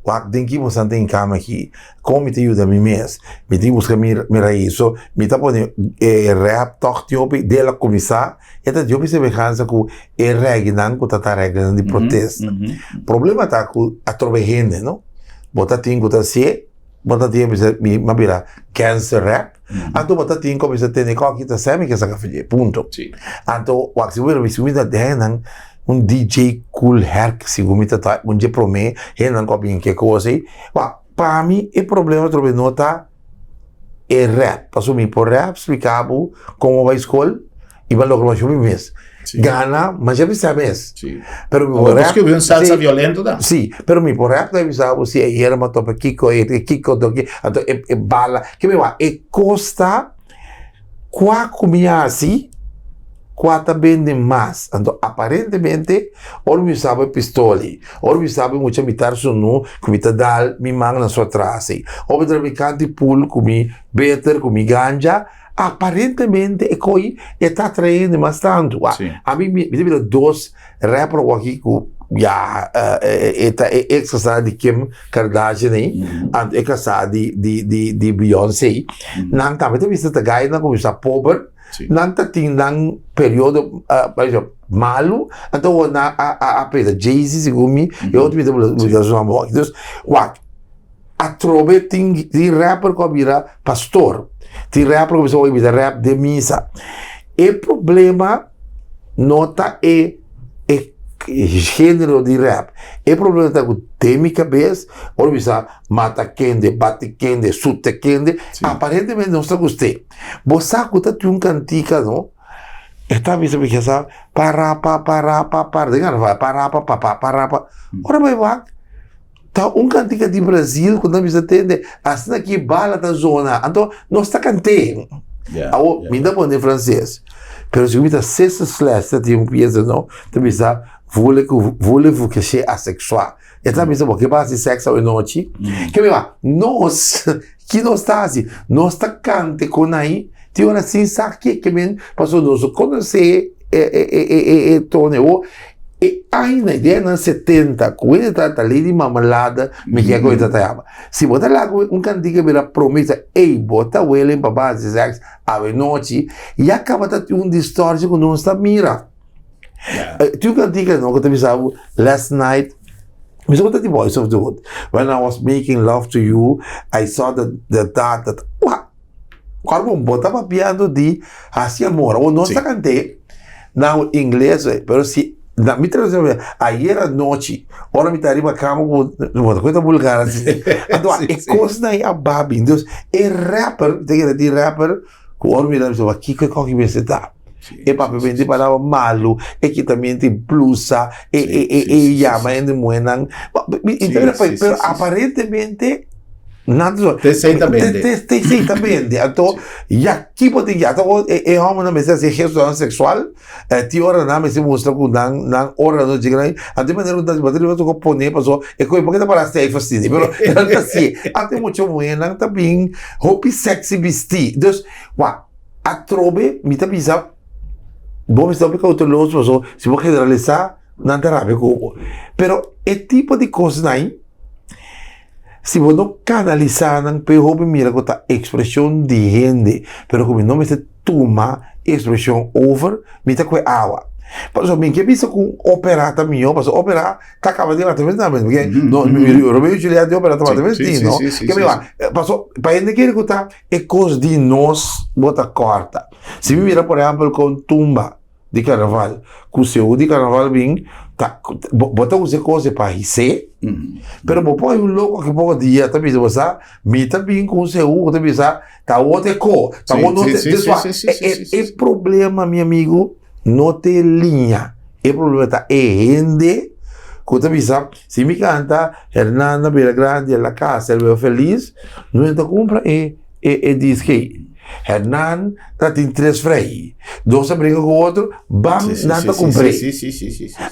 Wak den ki bosan ta hinká mi aki? Kon mi ta yuda mi mes? Mi tin buska mi mi rais. So, mi ta pone e rap tòg tin hopi del a kuminsá. E ta di hopi semehansa ku e regnan ku ta ta reglanan di protesta. Problema ta ku atrobe hende, no? Bo ta tin ku ta hasié, bo ta tin bisa mi a bira gangster rap, anto bo ta tin ku bisa tene kòki ta sè mi ke saka fidje, punto. Anto wak si bo bira bisa mi ta den un DJ Kool Herc segun mi ta ta un dje promé hendenan ku a bin ke kos ei. Wak, pa mi e problema atrobe no ta e rap pasobra mi por rap splika bo kon bo bai skol i bo a logra masha hopi mes gana masha bisa mes pero mi por rap un salsa violento ta si pero mi por rap ta bisa bo si ayer mi a topa kiko e kiko toki anto e bala ke mi wak e kos ta kua ku mi hasi. Kua ta bende mas? Anto aparentemente ora mi usaba e pistol ei, ora mi usaba e mucha mitar sunu ku mi ta dal mi man na su atras ei, ora mi ta mi kanti pool ku mi beter ku mi ganja, aparentemente e koi e ta atrae hende mas tantu. Ami mi ta mira dos rapper awor aki ku ya e ta e ex kasá di Kim Kardashian ei, anto e kasá di di di di Beyonce, nan tambe ta bisa ta gainan ku bisa pober. Nan ta tin nan periodo malu, anto awor nan a pesa Jay-Z segun mi, e otro mi ta olbida su nomber awor. Dus, wak, atrobe tin tin rapper ku a bira pastor, tin rapper ku a bisa oye mi ta rap den misa. E problema no ta e e genero di rap, e problema ta ku den mi kabes ora mi bisa mata kende, bati kende, sute kende, aparentemente nos ta gust'é. Bo sa ku ta tin un kantika no, e ta bisa mi kesa para pa para pa para den karnaval para pa pa pa para pa ora bai wak ta un kantika di Brazil ku nan bisa tende asina ki bala ta zona anto nos ta kant'é awor mi ta pone franses pero si mi ta sesa slash ta tin un piesa no ta bisa vule ku vule vu keshe aseksual e ta bisa bo ke bo hasi sèks awe nochi ke mi wak nos Ki nos ta hasi? Nos ta kante kon ai tin ora sin sa ke ke men pasobra nos no konosé e e e e e e tono o e añanan den añanan setenta ku hende ta ta lei di mamalada mi ke ku e ta ta yama si bo ta laga un kantika bira promesa ey bo ta welen pa bo hasi sèks awe nochi ya kaba ta tin un distorshon ku nos ta mira. Tin un kantika no ku ta bisa bo last night mi sa ku ta di Voice of the Hood when I was making love to you I saw the the dot that wak kòrda bo bo ta papiando di hasi amor awor nos ta kant'é na ingles pero si na mi traduccion ayer anochi ora mi ta riba kama ku bo ta kuenta bulgar asi anto e kosnan ei a babi dus e rapper ta kere di rapper Ku ora mi ta bisa kiko e koki mester ta. E papia menti palabra malu, e kita menti blusa, e e e e yama hende muhernan. Pero aparentemente nan ta Tesey ta bende. Tesey ta bende. Anto ya kipo tin ya ta e e hombernan mester hasi gestonan seksual, tin ora nan mester mustra ku nan nan órgano dje grandi. Anto e manera ku nan ta riba ta pone paso e koe por ke ta para stijf asina pero nan ta hasié. Anto e mucha muhernan ta bin Hopi sexy bisti. Dus, wak, atrobe mi ta bisa, bo mester hopi cauteloso paso si bo generalisa, nan ta rabia cu bo. Pero e tipo di cosnan ai, si bo no canalisa nan p'e hopi mira cu ta expresion di hende, pero cu mi no mester tuma e expresion over, mi ta cue awa. Paso mi ke bisa cu opera ta miho, paso opera ta kaba di mata mes na mes porque no Romeo y Juliet di opera ta mata mes di no ke mi ba paso pa hende kere ku ta e kos di nos bo ta kòrta si mi mira por ehèmpel kon tumba di karnaval ku seú di karnaval bin ta bo ta usa e kos pa his'é pero bo por hay un loko aki poko dia ta bisa bo sa mi ta bin ku un seú ku ta bisa ta wot e ko ta wot no e problema mi amigu No ta e liña, e problema ta e hende ku ta bisa, si mi kanta Hernando bira grandi el a kasa el bira felis, no e ta kumpra e e disk ei. Hernan ta tin tres frei, dos a bringa ku otro, bam nan ta kumpr'é.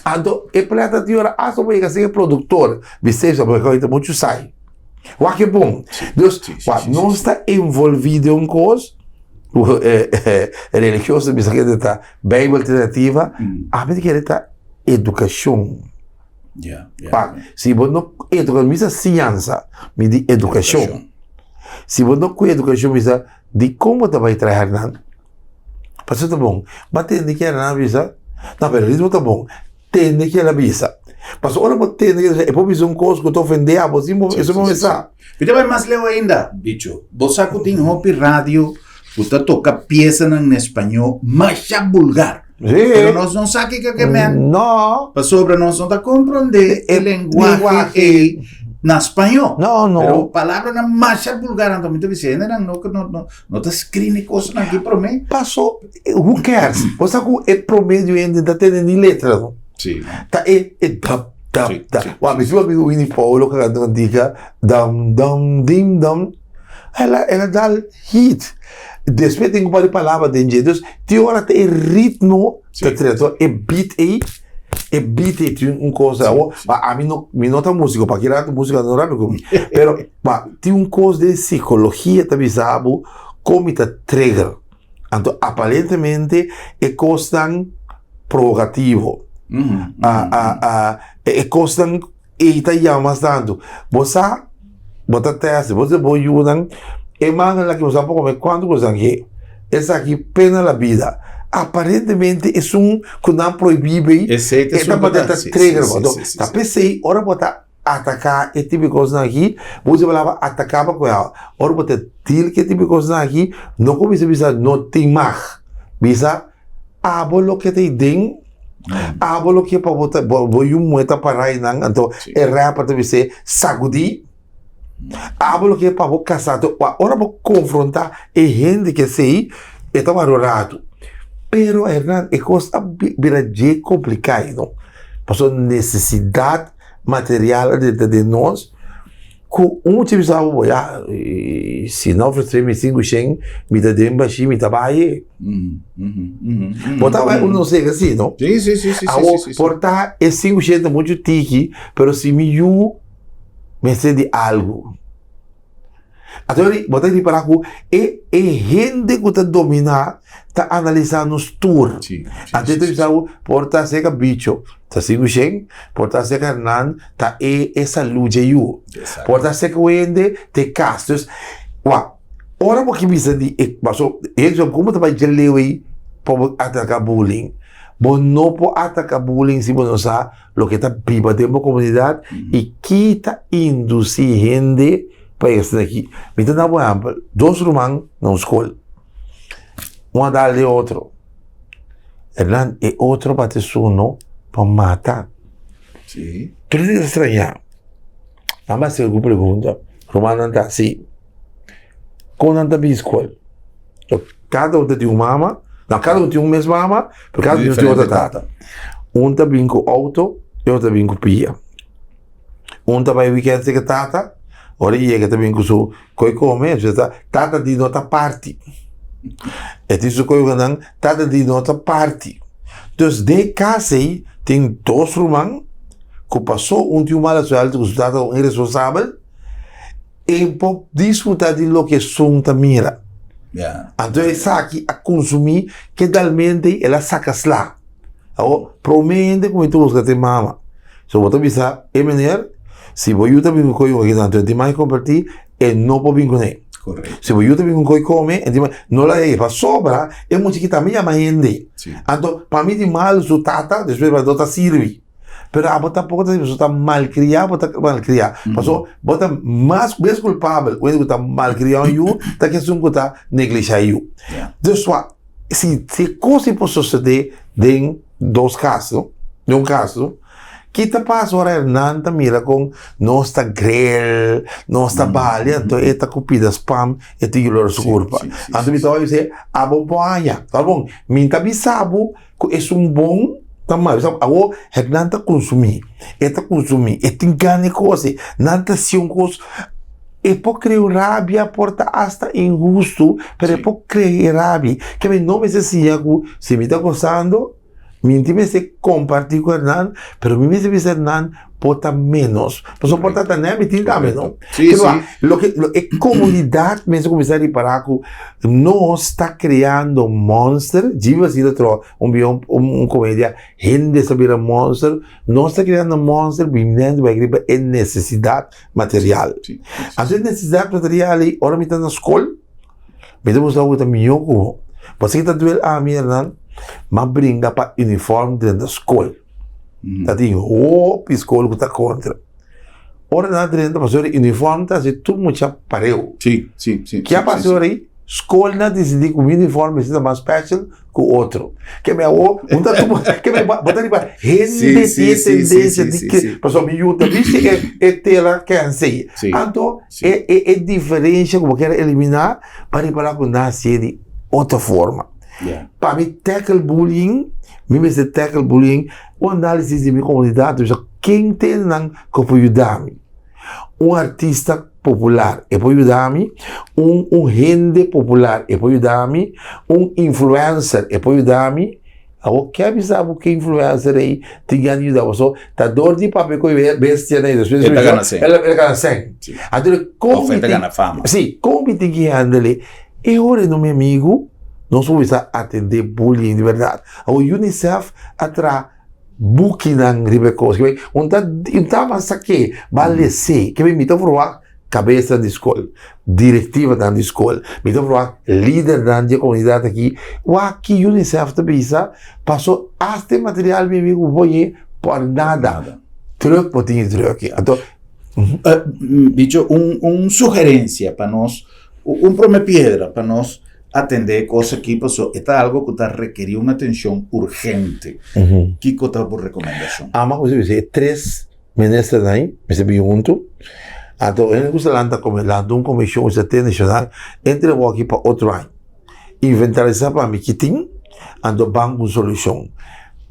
Anto e plata tin ora asta bo yega ser e produktor, bis'é pasobra ta muchu sai. Wak e bon. Dus, wak nos ta envolví den un kos, ku religioso bisa kende ta Bijbel alternativa, ami ta kere ta edukashon. Wak, si bo no eduka, mi bisa siñansa, mi di edukashon. Si bo no ku edukashon, mi bisa dikon bo ta bai traha nan? Pasobra ta bon, bo a tende ke nan a bisa, no pero ritmo ta bon. Tende ke el a bisa. Pasobra ora bo tende ke el a bisa, e por bisa un kos ku ta ofendé abo sin bo esun bo mester sa. Mi ta bai mas leu ainda, bicho. Bo sa ku tin hopi radio ku ta toka piesanan na españó masha bulgar. Sí. Pero nos no sa kiko ke men. No. Pasobra nos no ta komprondé e lenguahe ei na spañó. No, no. Pero palabranan masha bulgar, anto mi ta bisa hendenan no no no no ta skrini kosnan aki promé. Paso, who cares? Bo sa ku e promedio hende ta tene ni letra no. Sí. Ta e e dap dap Sí, dap. sí, Wak, mi si amigo Winnie Paulo ka kanta kantika dam dam dim dam. El a el a dal hit. Despues tin un par di palabra den dje. Dus tin ora ta e ritmo ta trese. Enton e beat ei, e beat ei tin un kos awor, ma ami no mi no ta músiko, pa kila rato músika no rabia ku mi. Pero ma tin un kos den sikologia ta bisa bo kon mi ta trigger. Anto aparentemente e kosnan provokativo, e kosnan ei ta yama mas tantu. Bo sa, bo ta tèst, bo ta bo yunan, e mannan aki bo sa por kome kuantu ku esnan ke. Esaki pena la bida. Aparentemente esun ku nan prohibí bei, e ta trigger bo. Anto ta p'esei ora bo ta Ataká e tipo di kosnan aki, bo usa e palabra ataká pa ku el. Ora bo ta deal ku e tipo di kosnan aki, no kuminsá bisa no tin mag. Bisa abo loke ta den, abo loke pa bo ta bo yu muhé ta pará einan, anto e rapper ta bis'é sagudí. Abo loke pa bo kasá. Anto ora bo konfrontá e hende ku esei, e ta wòrdu ratu. Pero Hernan, e kos a bira dje kompliká, no? Pasobra nesesidat. Material a drenta den nos ku un mucha bisa bo ya si no ofresé mi sinku shen mi ta den bashi mi ta bai bo ta bai uno sega si no awor por ta e sinku shen ta muchu tiki pero si mi yu mester di algu Anto bo ta ripara ku e e hende ku ta dominá ta analisá nos tur. Anto e ta bisa bo por ta seka bicho ta sigu shen, por ta seka nan ta e e salú dje yu. Por ta seka un hende ta e kas. Dus, wak, ora bo ke bisa di e paso e hende komo ta bai dje leu ei pa bo ataka bullying? Bo no por ataka bullying si bo no sa loke ta biba den bo komunidat i ki ta indusí hende pa e esnan aki. Mi ta da bo ehèmpel, dos ruman na un skol, un a dal e otro, Hernan e otro bati su uno pa mata. Tur hende ta strañá. Nan bai hasi algun pregunta, rumannan ta hasi, kon nan ta bin skol? Kada un ta tin un mama, no kada un tin un mes mama, pero kada un tin otro tata. Un ta bin ku outo, e otro ta bin ku pia. Un ta bai wikènt serka tata, ora e yega ta bin ku su koi kome, e ta tata di no ta parti. E tin su koi nan, tata di no ta parti. Dus den e kas ei tin dos ruman ku pasó un tin un mala suèlte ku su tata un iresponsabel, E por disfruta di loke esun ta mira. Anto esaki a kunsumí kedalmente el a saka sla. Awor, promé hende ku mi ta buska ta e mama. So bo ta bisa e meneer, si bo yu ta bin ku koi un aki tantu e tin mas kompartí, e no por bin kuné. Si bo yu ta bin ku koi kome, e tin mas, no laga ei. Pasobra e mucha ki tambe yama hende. Anto, pa mi tin malu su tata, despues no ta sirbi. Pero abo tampoco ta si ta malcriá, bo ta malcriá. Paso, bo ta mas mes culpabel un hende ku ta malcriá un yu ta ke esun ku ta neglishá e yu. Dus wak, si si kos ei por sosodé den dos kaso, den un kaso, ki ta pasa ora nan ta mira kon nos ta grel, nos ta balia, anto e ta ku pida spam, e ta yolora su kurpa. Anto mi ta bai bis'é, abo por haña. Ta bon, mi ta bisa bo Ku esun bon ta mal. Sa awor het nan ta kunsumí, e ta kunsumí, e tin gana e kos ei, nan ta hasi un kos, e por krea un rabia, por ta asta inhustu, pero e por krea e rabia. Ke mi no mester siña ku si mi ta gosando, mi tin mester kompartí ku hernan, pero mi mester bisa hernan por ta ménos. Pasobra por ta ta nèt mi tin tambe no. Loke e komunidat mester kuminsá ripará ku nos ta kreando mònster, djibi a sido tro un bia un komedia, hende sa bira mònster, nos ta kreando mònster biniendo bai riba e nesesidat material. Anto e nesesidat material ei, ora mi ta na skol, mi ta mustra ku ta mihó ku bo. Pasobra ta duel ami, Hernan, m'a bringa pa uniform drenta skol. Ta tin hopi skol ku ta kontra. Ora nan a drenta pasobra e uniform ta hasi tur mucha pareu. Sí, sí, sí. Ke a pasa ora ei? Skolnan a disidí ku mi uniform mester ta mas special ku otro. Ke mi awor, un ta tuma, ke mi bo ta riba hende tin e tendensia di ke, pasobra mi yu ta bisti e e tela kensei. Anto e e e diferensha ku bo kier eliminá pa ripará ku nan hasié di otro forma. Pa mi tackle bullying, mi mester tackle bullying un análisis di mi komunidat, mi bisa ken ta esnan ku por yuda mi. Un artista popular e por yuda mi, un un hende popular e por yuda mi, un influencer e por yuda mi. Awor ke a bisa bo ke influencer ei tin gana di yuda bo? So ta dor di papia ku e bestia nei despues E ta gana sèn. El a gana sèn. Si. Anto kon Of mi e ta tin gana fama. Si, kon mi tin ki handle e ora no mi amigu nos por bisa atende bullying di bèrdat. Awor UNICEF a traha bukinan riba e kos. Un ta un ta avansa ke bo a les'é. Ke mi ta proba kabesnan di skol, direktivanan di skol, mi ta proba lidernan di e komunidat aki, wak ki UNICEF ta bisa, paso asta e material mi amigu bo pone por nada. Druk bo tin e druk. Anto Bicho, un un sugerencia pa nos, un prome piedra pa nos atende e kos aki paso e ta algo ku ta rekeri un atenshon urgente. Kiko ta bo rekomendashon? Ama ku si e tres ministernan ei mester bin huntu, anto hende ku sa lanta lanta un komishon ku sa te nashonal entre wòki pa otro aña. Inventarisá pa mi ki tin, anto ban ku un solushon.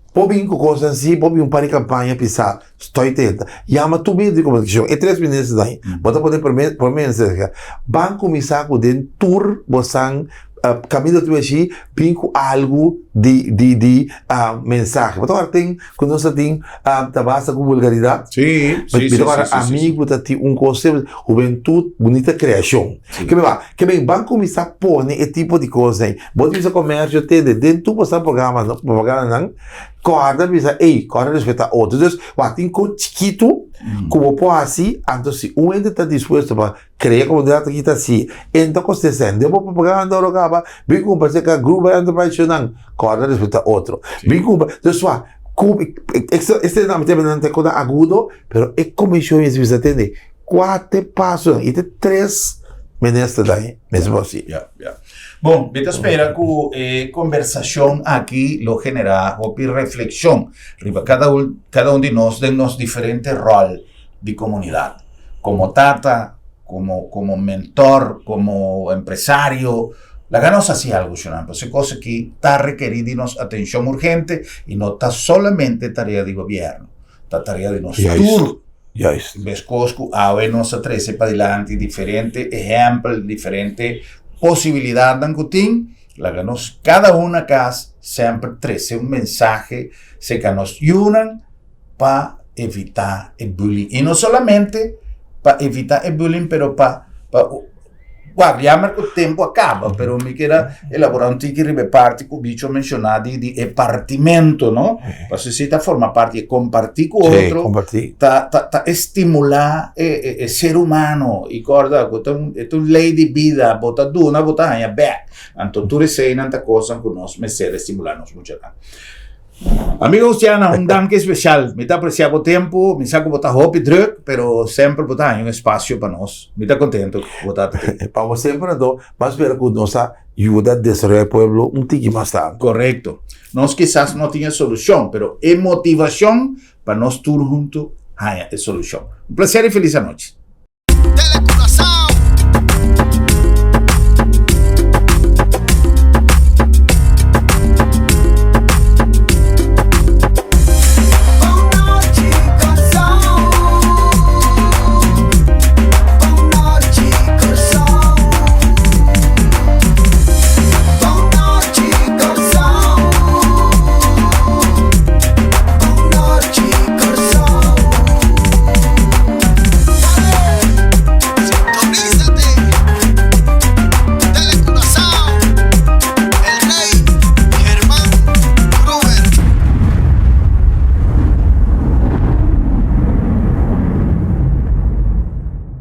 Por bin ku kosnan si, por bin un par di kampaña pisá. Stoy tenta. Yama tur medio di komunikashon, e tres ministernan ei. Bo ta pone prome prome minister ban kuminsá ku den tur bosan kaminda tur ashi bin ku algu di di di mensahe. Bo ta wak tin ku nos ta tin ta basta ku vulgaridat. Sí, sí, Mi sí, ta wak sí, sí, sí. amigu ta tin un kos hubentut bunita kreashon. Ke mi wak ke mi ban kuminsá pone e tipo di kos ei. Bo ta bisa komersio tende den tur bosan programa propaganda nan. Kòrda bisa, ey, kòrda respetá otro. Dus, wak tin kos chikitu ku bo por hasi, anto si un hende ta dispuesto pa krea komunidat aki ta hasi, e no ta kost'é sèn. Den bo propaganda ora kaba, bin kumpra serka Grupo Enterprise shownan, kòrda respetá otro. Bin kumpra, dus wak, ku, este nan mi ta nan ta kos agudo, pero e komishon mester bisa tende, kua ta e pasonan, i ta tres ministernan mester por hasi. Ya, ya. Bon, mi ta spera ku e kombersashon aki lo generá hopi reflekshon riba kada un kada un di nos den nos diferente ròl di komunidat, komo tata, komo komo mentor, komo empresario. Laga nos hasi algu shonnan, pasobra e kos aki ta rekerí di nos atenshon urgente i no ta solamente tarea di gobièrnu, ta tarea di nos tur. Juist. Meskos ku awe nos a trese padilanti diferente ehèmpel, diferente posibilidatnan ku tin, laga nos kada un na kas semper trese un mensahe serka nos yunan pa evitá e bullying. I no solamente pa evitá e bullying, pero pa pa Wak, jammer ku tempu a kaba, pero mi kier a elaborá un tiki riba e parti ku Bicho a menshoná di di e partimento, no? Pasobra si ta forma parti e kompartí ku Sí, otro, kompartí. ta ta ta estimulá e e e ser humano i kòrda ku ta un e ta un lei di bida, bo ta duna bo ta haña bèk. Anto tur eseinan ta kosnan ku nos mester estimulá nos muchanan. Amigo Luciana, un danki special. Mi ta aprecia bo tempo. Mi sa cu bo ta hopi druk, pero semper bo ta haña un espacio pa nos. Mi ta contento cu bo ta aki. Pa bo semper anto, bo spera cu nos a yuda desaroya e pueblo un tiki mas tanto. Correcto. Nos kisas no tin e solucion, pero e motivacion pa nos tur hunto haña e solucion. Un placer y feliz anochi.